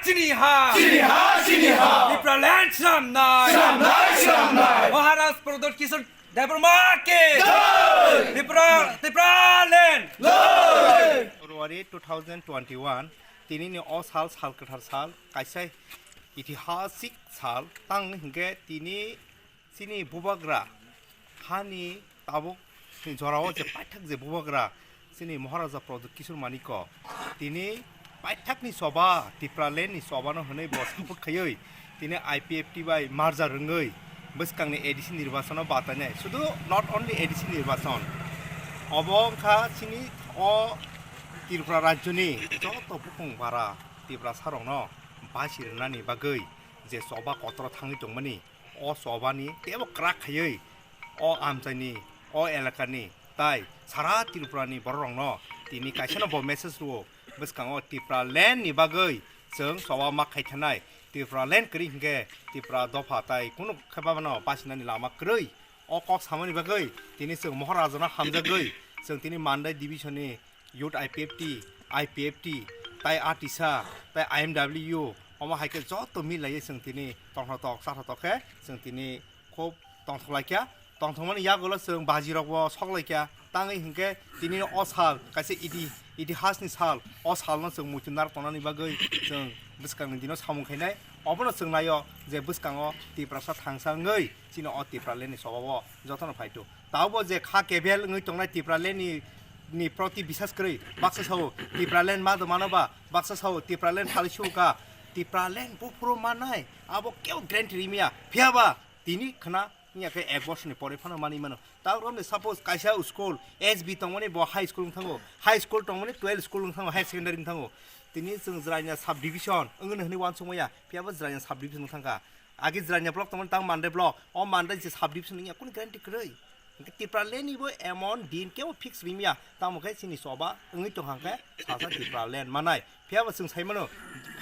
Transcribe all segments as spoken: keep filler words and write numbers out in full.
Chini ha! Chini ha! Chini ha! Tipraland swnamnai! Swnamnai! Swnamnai! Maharaj Pradyot Kishore Debbarma ki! Jai! Tipra, Tipraland! Jai! February two thousand twenty-one, tini ni o sal, sal kwthar sal, kaisa itihasik sal, tang hingke tini chini bubagra hani tabuk ni jorao je paithak je bubagra chini Maharaja Pradyot Kishore Manikya tini paithakni soba, Tipraland ni soba no hwnwi bo support khaiwi tini I P F T bai merger wngwi bwskangni A D C nirbachano batainai. Sudu not only A D C nirbachan, obo wngkha chini o Tripura rajyoni joto bukhung bara Tiprasa rokno basi rwnani bagwi je choba kotoro thangwi tongmani, o chobani teibo kwrak khaiwi o amchaini, o elakani tai sara Tripurani bororokno tini kaisano bo message rwo, bwskango Tipraland ni bagwi chwng choba ma khaithanai. Tipraland kwrwi hinkhe Tripura dopha tai kunu khe babano basinani lama kwrwi. O kok samani bagwi tini chwng Maharaja no hamjagwi chwng tini Mandai division ni Youth I P F T, I P F T, tai A T I S A, tai I M W, omo hai khe joto milaiwi chwng tini tongthok tok, chatha tok khe chwng tini khub tongthok lai kha. Tongthokmani yagulo chwng baji rokbo sok lai kha. Tangwi hinkhe tini o sal kaisa iti-, itihasni sal, o salno chwng muitu narwk tongnani bagwi chwng bwskangni dino samung khainai. Obono chwng naio je bwskango Tiprasa thangsa wngwi chini o Tipraland ni choba o jotono phaitu. Taubo je kha kebel wngwi tongnai Tipraland ni, ni proti bisas kwrwi, baksa sao Tipraland ma do mano ba, baksa sao Tipraland thali suka, Tipraland buphuru mannai, abo kebo guarantee rimya, phiyaba tini khna wngya khe ek bosorni pore phano manwi mano. Taubo suppose kaisa school, S B tongmani bo high school wng thango, high school tongmani twelve school wng thango, higher secondary wng thango. Tini chwng Jranya sub division wngno hwnwi uansukmaya, phiyaba Jranya sub division wng thangkha. Agi Jranya block tongmani tang Mandai block, o Mandai je sub division wngya kunu guarantee kwrwi. Hingke Tipraland ni bo emon din kebo fix rimya, tamo khe chini choba wngwi tong hangkhe sasa Tipraland manai. Phiyaba chwng sai mano,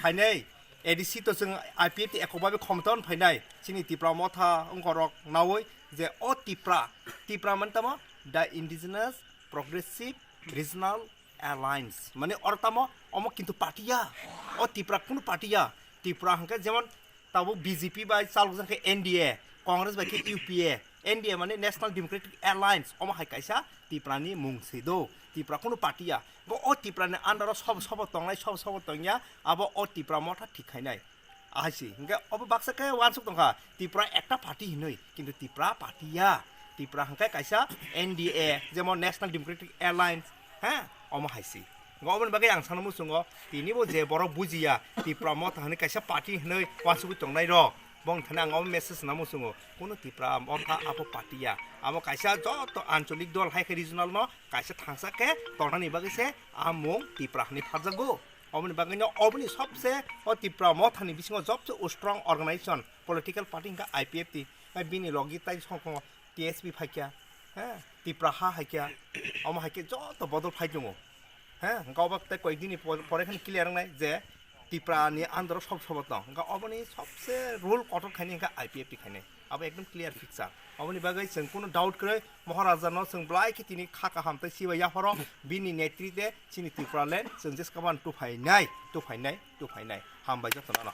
phainai A D C to chwng I P F T ekok babe khomton phainai. Chini Tipra motha wngkorok naui je o Tipra, Tipra mani tamo the Indigenous Progressive Regional Alliance. Mane oro tamo omo kintu party ya. O Tipra kunu party ya. Tipra hingke jemon tabuk B J P bai chalokjak khe N D A, Congress bai khe U P A, N D A mane National Democratic Alliance, omo hai kaisa Tipra ni mung se do. Tipra kunu party ya. Bo o Tipra ni under o sobo sobo tongnai, sobo sobo tongya, abo o Tipra motha thik khainai. Ahai se, hingke obo baksa khe uansuk tongkha, Tipra ekta party hinwi, kintu Tipra party ya. Tipra hingke kaisa N D A, jemon National Democratic Alliance, ha, omo hai se. Hingke oboni bagwi ang sana muchungo, tini bo je borok bujiya, Tipra motha hinwi kaisa party hinwi uansugwi tongnai rok, bong thani ang omo message sana muchungo, kunu Tipra motha abo party ya. Abo kaisa joto ancholik dol hai khe regional no kaisa thangsa khe tongnani bagwi se a mung Tipra hinwi pharjago. Oboni bagwino oboni sobse o Tipra mothani bisingo sobse o strong organization, political party hingkha I P F T, hai bini logi tai songkho T S P phaikya, ha, Tipra ha haikya, omo haikhe joto bodol phai tongo, ha, hingkha obo tei koikdini po-, pore kheno clear wngnai je Tipra ni under o sob sobo tong, hingkha oboni sobse rule kotor khaini hingkha I P F T khainai. Abo ekdom clear picture. Aboni bagwi chwng kunu doubt kwrwi, Maharaja no chwng belai khe tini kha kaham tei sibai yapharo bini netrite chini Tipraland chwng jeskabani tuphainai, tuphainai, tuphainai. Hambai jotono no.